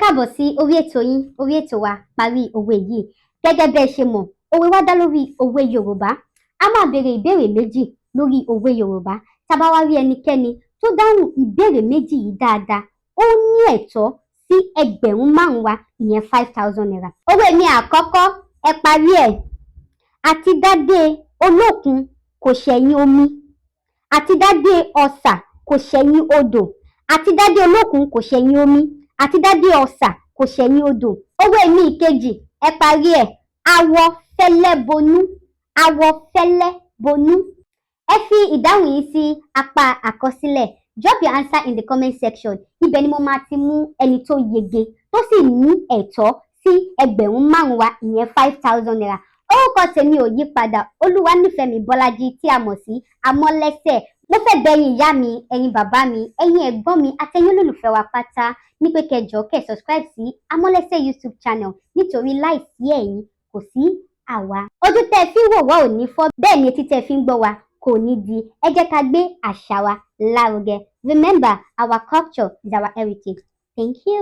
Káàbọ̀ sí orí ètò yín, orí ètò wa, Parí Òwe yìí. Gẹ́gẹ́ bẹ́ ẹ ṣe mọ̀, òwe wa dá lórí òwe Yorùbá. A máa béèrè ìbéèrè méjì lórí òwe Yorùbá. Tá a bá wá rí ẹnikẹ́ni tó dáhùn ìbéèrè méjì yìí dáadáa, ó ní ẹ̀tọ́ sí 5,000 wa, ìyẹn ₦5,000. Òwe mi àkọ́kọ́, ẹ parí ẹ̀. Àti dádé olókun kò ṣẹ̀yìn omi, àti dádé ọ̀sà kò ṣẹ̀yìn odò. Àti dádé olókun kò ṣẹ̀yìn omi, àti dádé ọ̀sà kò ṣẹ̀yìn odò. Òwe mi ìkejì, ẹ parí ẹ̀. Awọ fẹ́lẹ́ bonú, awọ fẹ́lẹ́ bonú. Ẹ fi ìdáhùn yìí sí apá àkọsílẹ̀. Drop your answer in the comment section. Ibẹ̀ ni mo máa ti mú ẹni tó yege tó sì ní ẹ̀tọ́ sí 5,000 wa, ìyẹn ₦5,000. Orúkọ tèmi ò yí padà, Olúwanífẹ̀mí Bọ́lájí tí a mọ̀ sí Amọ́lẹ́sẹ̀. Mo fẹ́ bẹ̀ ẹ̀yin ìyá mi, ẹ̀yin bàbá mi, ẹ̀yin ẹ̀gbọ́n mi àtẹ̀yin olólùfẹ́ wa pátá ní pé kẹ́ jọ̀ọ́, kẹ́ subscribe sí Amọ́lẹ́sẹ̀ YouTube channel, nítorí láìsí ẹ̀yin, kò sí àwa. Ojú tẹ́ ẹ fi ń wò wá ò ní fọ́, bẹ́ẹ̀ ni etí tẹ́ ẹ fi ń gbọ́ wa kò ní di. Ẹ jẹ́ ká gbé àṣà wa lárugẹ. Remember, our culture is our heritage. Thank you.